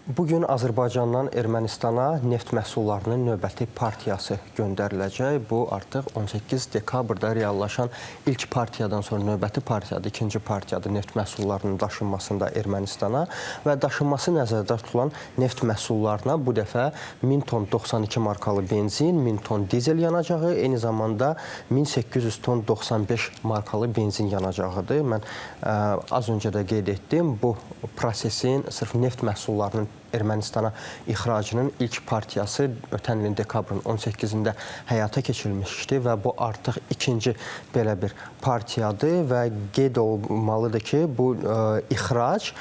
Bugün Azərbaycandan Ermənistana neft məhsullarının növbəti partiyası göndəriləcək. Bu artıq 18 dekabrda reallaşan ilk partiyadan sonra növbəti partiyadır, ikinci partiyadır neft məhsullarının daşınmasında Ermənistana və daşınması nəzərdə tutulan neft məhsullarına bu dəfə 1000 ton 92 markalı benzin, 1000 ton dizel yanacağı, eyni zamanda 1800 ton 95 markalı benzin yanacağıdır. Mən az öncə də qeyd etdim, bu prosesin sırf neft məhsullarının Ermənistana ixracının ilk partiyası ötən ilin dekabrın 18-də həyata keçirilmişdi və bu artıq ikinci belə bir partiyadır və qeyd olunmalıdır ki, bu ixrac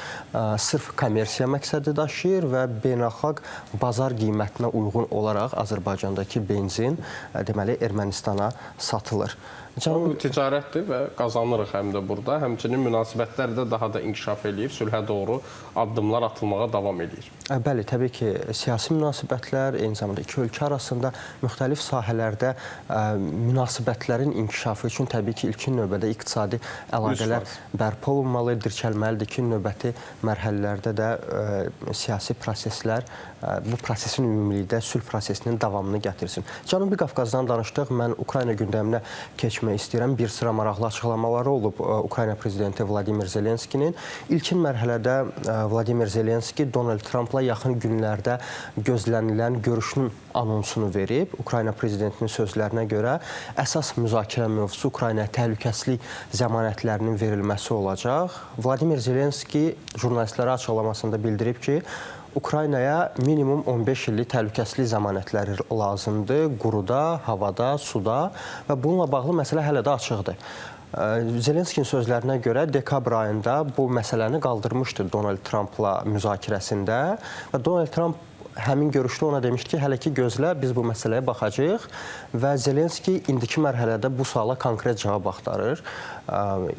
sırf kommersiya məqsədi daşıyır və beynəlxalq bazar qiymətinə uyğun olaraq Azərbaycandakı benzin deməli Ermənistana satılır. Bu ticarətdir və qazanırıq həm də burada. Həmçinin münasibətlər də daha da inkişaf eləyir, sülhə doğru addımlar atılmağa davam eləyir. Bəli, təbii ki, siyasi münasibətlər, eyni zamanda iki ölkə arasında müxtəlif sahələrdə münasibətlərin inkişafı üçün təbii ki, ilkin növbədə iqtisadi əlaqələr bərpa olunmalı, dirçəlməlidir ki, növbəti mərhələlərdə də siyasi proseslər bu prosesin ümumilikdə sülh prosesinin davamını gətirsin. Cənubi Qafqazdan danışdıq. Mən Ukrayna gündəminə keçmək istəyirəm. Bir sıra maraqlı açıqlamaları olub Ukrayna prezidenti Vladimir Zelenskinin. İlkin mərhələdə Vladimir Zelenski Donald Trumpla yaxın günlərdə gözlənilən görüşünün anonsunu verib. Ukrayna prezidentinin sözlərinə görə əsas müzakirə mövzusu Ukraynaya təhlükəsizlik zəmanətlərinin verilməsi olacaq. Vladimir Zelenski jurnalistlərə açıqlamasında bildirib ki, Ukraynaya minimum 15 illik təhlükəsizlik zəmanətləri lazımdır. Quruda, havada, suda və bununla bağlı məsələ hələ də açıqdır. Zelenskinin sözlərinə görə dekabr ayında bu məsələni qaldırmışdı Donald Trumpla müzakirəsində və Donald Trump həmin görüşdə ona demişdi ki, hələ ki gözlə, biz bu məsələyə baxacağıq və Zelenski indiki mərhələdə bu suala konkret cavab axtarır.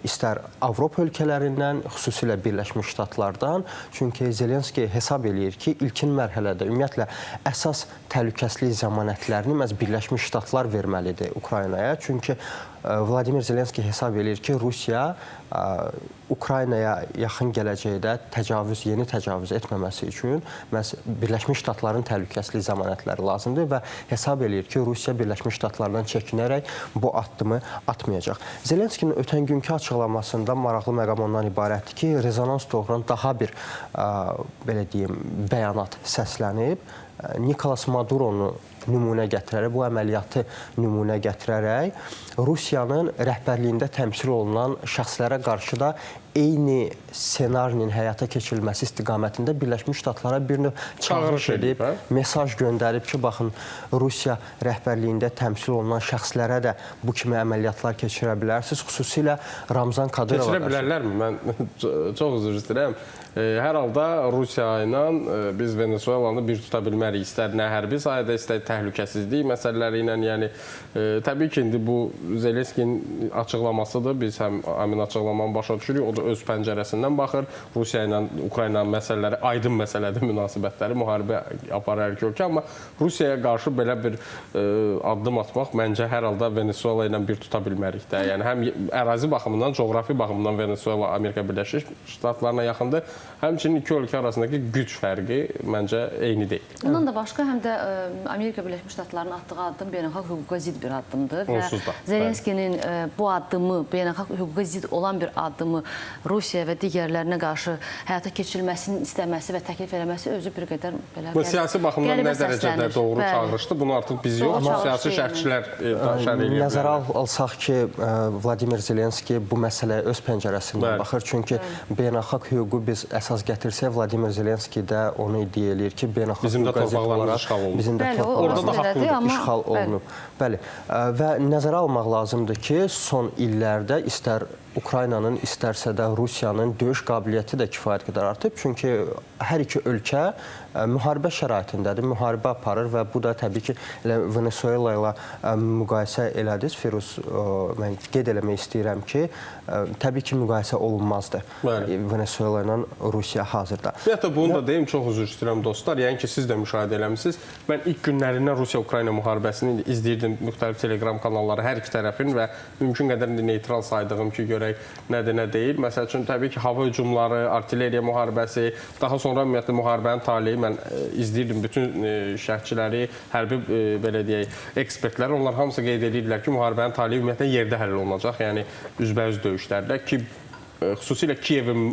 İstər Avropa ölkələrindən, xüsusilə Birləşmiş Ştatlardan. Çünki Zelenski hesab eləyir ki, ilkin mərhələdə ümumiyyətlə əsas təhlükəsizlik zəmanətlərini məhz Birləşmiş Ştatlar verməlidir Ukraynaya. Çünki Vladimir Zelenski hesab eləyir ki, Rusiya Ukraynaya yaxın gələcəkdə təcavüz, yeni təcavüz etməməsi üçün məhz Birləşmiş Ştatların təhlükəsizlik zəmanətləri lazımdır və hesab eləyir ki, Rusiya Birləşmiş Ştatlardan çəkinərək bu addımı atmayacaq. Zelenskinin ötən günkü açıqlamasında maraqlı məqam ondan ibarətdir ki, rezonans doğuran daha bir belə deyim, bəyanat səslənib. Nikolas Maduronu nümunə gətirərək, bu əməliyyatı nümunə gətirərək Rusiyanın rəhbərliyində təmsil olunan şəxslərə qarşı da eyni ssenarinin həyata keçirilməsi istiqamətində Birləşmiş Ştatlara bir növ çağırış edib, mesaj göndərib ki, baxın, Rusiya rəhbərliyində təmsil olunan şəxslərə də bu kimi əməliyyatlar keçirə bilərsiniz. Xüsusilə Ramzan Kadırova keçirə bilərlərmi? Mən çox üzr istəyirəm. Hər halda Rusiya ilə biz Venezuelanı bir tuta bilmərik. İstər nə hərbi sahədə, istər təhlükəsizlik məsələləri ilə. Yəni təbii ki, indi bu Zelenskinin açıqlamasıdır. Biz həm həmin açıqlamanı başa düşürük. O da öz pəncərəsindən baxır. Rusiya ilə Ukraynanın məsələləri aydın məsələdir, münasibətləri, müharibə aparır hər iki ölkə. Amma Rusiyaya qarşı belə bir addım atmaq məncə hər halda Venezuela ilə bir tuta bilmərik də. Yəni həm ərazi baxımından, coğrafi baxımından Venezuela Amerika Birləşmiş Ştatlarına yaxındır. Həmçinin iki ölkə arasındakı güc fərqi məncə eyni deyil. Bundan da başqa həm də Amerika Birləşmiş Ştatlarının atdığı addım beynəlxalq hüquqa zidd bir addımdır və Zelenskinin bu addımı, beynəlxalq hüquqa zidd olan bir addımı Rusiya və digərlərinə qarşı həyata keçirilməsini istəməsi və təklif eləməsi özü bir qədər belə bu siyasi baxımdan nə dərəcədə doğru çağırışdır, bunu artıq biz yox, siyasi şərhçilər şərh eləyirlər. Nəzərə alsaq ki, Vladimir Zelenski bu məsələyə öz pəncərəsindən baxır, çünki beynəlxalq hüququ biz əsas gətirsək, Vladimir Zelenski də onu iddia eləyir ki, beynəlxalq bizim də torpaqlarımız işğal olunub. Bizim də torpaqlarımız işğal olunub. Bəli. Və nəzərə almaq lazımdır ki, son illərdə istər Ukraynanın, istərsə də Rusiyanın döyüş qabiliyyəti də kifayət qədər artıb. Çünki hər iki ölkə müharibə şəraitindədir, müharibə aparır və bu da təbii ki, elə Venezuela ilə müqayisə elədiniz. Firuz, mən qeyd eləmək istəyirəm ki, təbii ki, müqayisə olunmazdı. Venezuela ilə Rusiya hazırda. Hətta bunu da deyim, çox üzr istəyirəm dostlar. Yəni ki, siz də müşahidə eləmisiniz. Mən ilk günlərindən Rusiya-Ukrayna müharibəsini izləyirdim müxtəlif Telegram kanalları hər iki tərəfin və mümkün qədər neytral saydığım ki, görək görək nədir, nə deyil. Məsəl üçün, təbii ki, hava hücumları, artilleriya müharibəsi, daha sonra ümumiyyətlə müharibənin taleyi mən izləyirdim bütün şərhçiləri, hərbi belə deyək, ekspertləri, onlar hamısı qeyd edirdilər ki, müharibənin taleyi ümumiyyətlə yerdə həll olunacaq, yəni üzbəüz döyüşlərdə ki, xüsusilə Kiyevin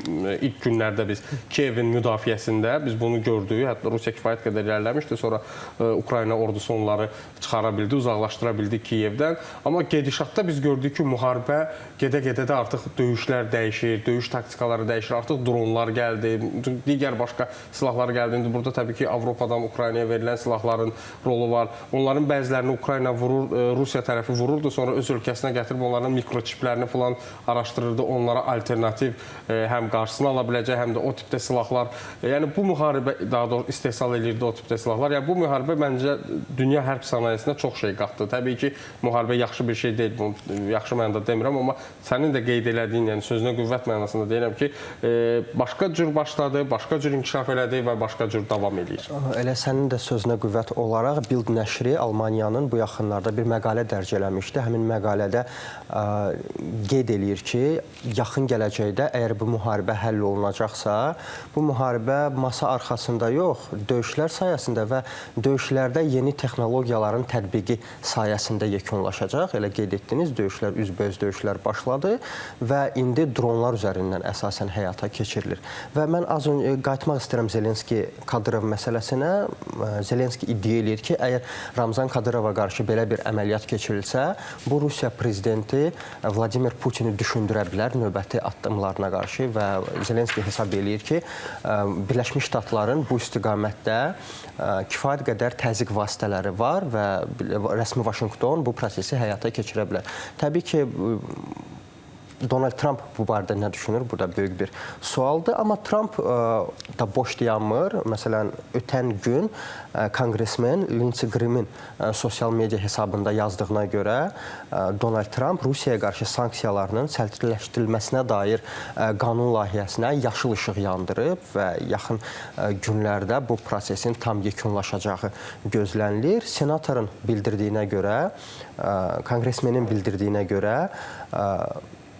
ilk günlərdə biz Kiyevin müdafiəsində biz bunu gördük. Hətta Rusiya kifayət qədər irəliləmişdi. Sonra Ukrayna ordusu onları çıxara bildi, uzaqlaşdıra bildi Kiyevdən. Amma gedişatda biz gördük ki, müharibə gedə-gedə də artıq döyüşlər dəyişir, döyüş taktikaları dəyişir. Artıq dronlar gəldi, digər başqa silahlar gəldi. İndi burada təbii ki, Avropadan Ukraynaya verilən silahların rolu var. Onların bəzilərini Ukrayna vurur, Rusiya tərəfi vururdu, sonra öz ölkəsinə gətirib onların mikroçiplərini falan araşdırırdı, onlara alternativ həm qarşısını ala biləcək, həm də o tipdə silahlar. Yəni bu müharibə, daha doğrusu istehsal eləyirdi o tipdə silahlar. Yəni bu müharibə məncə dünya hərb sənayesinə çox şey qatdı. Təbii ki, müharibə yaxşı bir şey deyil, bunu yaxşı mənada demirəm, amma sənin də qeyd elədiyin, yəni sözünə qüvvət mənasında deyirəm ki, başqa cür başladı, başqa cür inkişaf elədi və başqa cür davam eləyir. Elə sənin də sözünə qüvvət olaraq Bild nəşri Almaniyanın bu yaxınlarda bir məqalə dərc eləmişdi. Həmin məqalədə qeyd eləyir ki, yaxın gələcəkdə əgər bu müharibə həll olunacaqsa, bu müharibə masa arxasında yox, döyüşlər sayəsində və döyüşlərdə yeni texnologiyaların tətbiqi sayəsində yekunlaşacaq. Elə qeyd etdiniz, döyüşlər, üzbəüz döyüşlər başladı və indi dronlar üzərindən əsasən həyata keçirilir. Və mən az öncə qayıtmaq istəyirəm Zelenski-Kadırov məsələsinə. Zelenski iddia eləyir ki, əgər Ramzan Kadırova qarşı belə bir əməliyyat keçirilsə, bu Rusiya prezidenti Vladimir Putini düşündürə bilər növbəti addımlarına qarşı və Zelenski hesab eləyir ki, Birləşmiş Ştatların bu istiqamətdə kifayət qədər təzyiq vasitələri var və rəsmi Vaşinqton bu prosesi həyata keçirə bilər. Təbii ki, Donald Trump bu barədə nə düşünür? Bu da böyük bir sualdır. Amma Trump da boş dayanmır. Məsələn, ötən gün konqresmen Lindsey Graham'in sosial media hesabında yazdığına görə Donald Trump Rusiyaya qarşı sanksiyalarının sərtləşdirilməsinə dair qanun layihəsinə yaşıl işıq yandırıb və yaxın günlərdə bu prosesin tam yekunlaşacağı gözlənilir. Senatorun bildirdiyinə görə, konqresmenin bildirdiyinə görə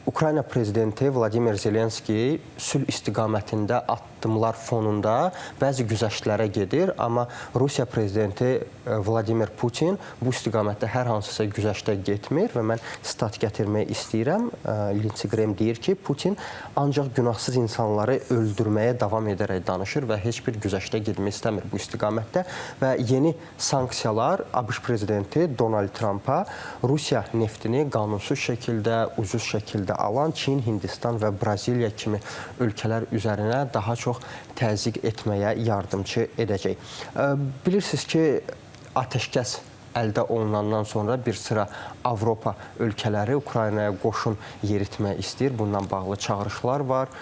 Ukrayna prezidenti Vladimir Zelenski sülh istiqamətində addımlar fonunda bəzi güzəştlərə gedir, amma Rusiya prezidenti Vladimir Putin bu istiqamətdə hər hansısa güzəştə getmir və mən stat gətirmək istəyirəm. Lindsey Graham deyir ki, Putin ancaq günahsız insanları öldürməyə davam edərək danışır və heç bir güzəştə getmək istəmir bu istiqamətdə və yeni sanksiyalar ABŞ prezidenti Donald Trumpa Rusiya neftini qanunsuz şəkildə, ucuz şəkildə alan Çin, Hindistan və Braziliya kimi ölkələr üzərinə daha çox təzyiq etməyə yardımçı edəcək. Bilirsiniz ki, atəşkəs əldə olunandan sonra bir sıra Avropa ölkələri Ukraynaya qoşun yeritmək istəyir. Bundan bağlı çağırışlar var.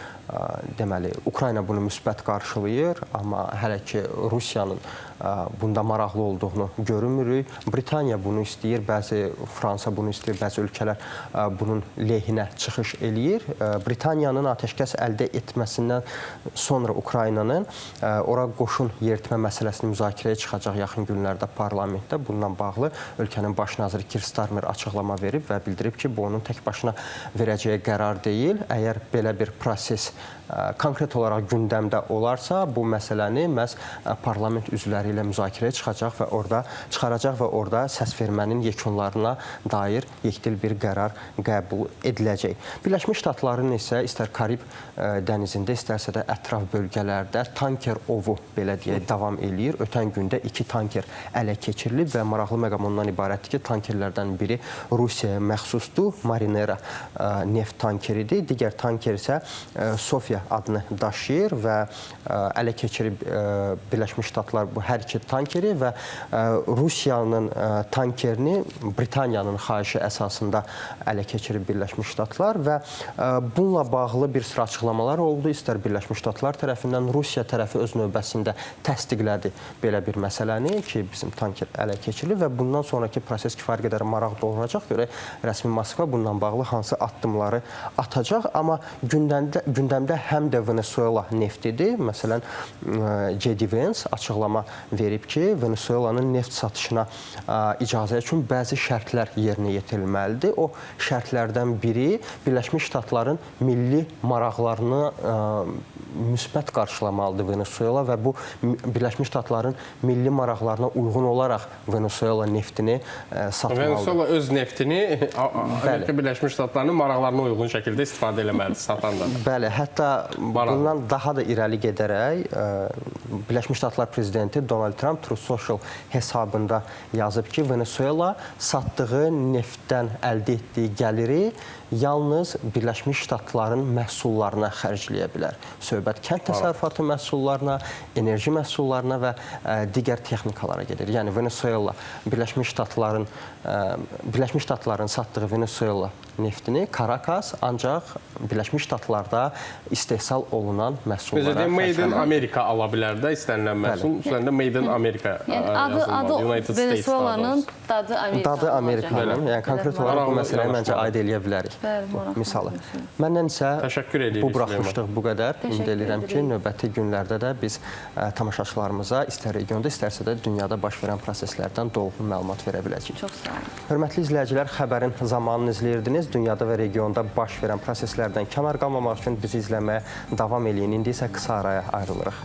Deməli, Ukrayna bunu müsbət qarşılayır, amma hələ ki Rusiyanın bunda maraqlı olduğunu görünmürük. Britaniya bunu istəyir, bəzi Fransa bunu istəyir, bəzi ölkələr bunun lehinə çıxış eləyir. Britaniyanın atəşkəs əldə etməsindən sonra Ukraynanın ora qoşun yeritmə məsələsini müzakirəyə çıxacaq yaxın günlərdə parlamentdə. Bundan bağlı ölkənin baş naziri Keir Starmer açıqlama verib və bildirib ki, bu onun tək başına verəcəyi qərar deyil. Əgər belə bir proses konkret olaraq gündəmdə olarsa, bu məsələni məhz parlament üzvləri ilə müzakirəyə çıxacaq və orada çıxaracaq və orada səsvermənin yekunlarına dair yekdil bir qərar qəbul ediləcək. Birləşmiş Ştatların isə istər Karib dənizində, istərsə də ətraf bölgələrdə tanker ovu belə deyək davam eləyir. Ötən gündə 2 tanker ələ keçirilib və maraqlı məqam ondan ibarətdir ki, tankerlərdən biri Rusiyaya məxsusdur, Marinera neft tankeridir. Digər tanker isə Sofiya adını daşıyır və ələ keçirib Birləşmiş Ştatlar bu hər iki tankeri və Rusiyanın tankerini Britaniyanın xahişi əsasında ələ keçirib Birləşmiş Ştatlar və bununla bağlı bir sıra açıqlamalar oldu. İstər Birləşmiş Ştatlar tərəfindən, Rusiya tərəfi öz növbəsində təsdiqlədi belə bir məsələni ki, bizim tanker ələ keçirilib və bundan sonraki proses kifayət qədər maraq doğuracaq. Görək rəsmi Moskva bundan bağlı hansı addımları atacaq. Amma gündəmdə Gündəmdə həm də Venesuela neftidir. Məsələn, J.D. Vance açıqlama verib ki, Venesuelanın neft satışına icazə üçün bəzi şərtlər yerinə yetirilməlidir. O şərtlərdən biri Birləşmiş Ştatların milli maraqlarını müsbət qarşılamalıdır Venesuela və bu Birləşmiş Ştatların milli maraqlarına uyğun olaraq Venesuela neftini satmalıdır. Venesuela öz neftini Amerika Birləşmiş Ştatlarının maraqlarına uyğun şəkildə istifadə eləməlidir satan da. Bəli, hətta bundan daha da irəli gedərək Birləşmiş Ştatlar prezidenti Donald Trump Truth Social hesabında yazıb ki, Venesuela satdığı neftdən əldə etdiyi gəliri yalnız Birləşmiş Ştatların məhsullarına xərcləyə bilər. Söhbət kənd təsərrüfatı məhsullarına, enerji məhsullarına və digər texnikalara gedir. Yəni Venesuela Birləşmiş Ştatların satdığı Venesuela neftini Caracas ancaq Birləşmiş Ştatlarda istehsal olunan məhsullara. Necə deyim, Made in America ala bilər də istənilən məhsul, üstəndə Made in America yəni, adı Venezuela'nın dadı Amerika. Dadı Amerikanın. Yəni konkret olaraq bu məsələyə məncə aid eləyə bilərik. Bəli, misalı. Məndən isə təşəkkür edirik. Bu buraxmışdıq bu qədər. Ümid edirəm ki, növbəti günlərdə də biz tamaşaçılarımıza istər regionda, istərsə də dünyada baş verən proseslərdən dolğun məlumat verə biləcəyik. Çox sağ olun. Hörmətli izləyicilər, xəbərin zamanını izləyirdiniz. Dünyada və regionda baş verən proseslərdən kənar qalmamaq üçün bizi izləməyə davam eləyin. İndi isə qısa araya ayrılırıq.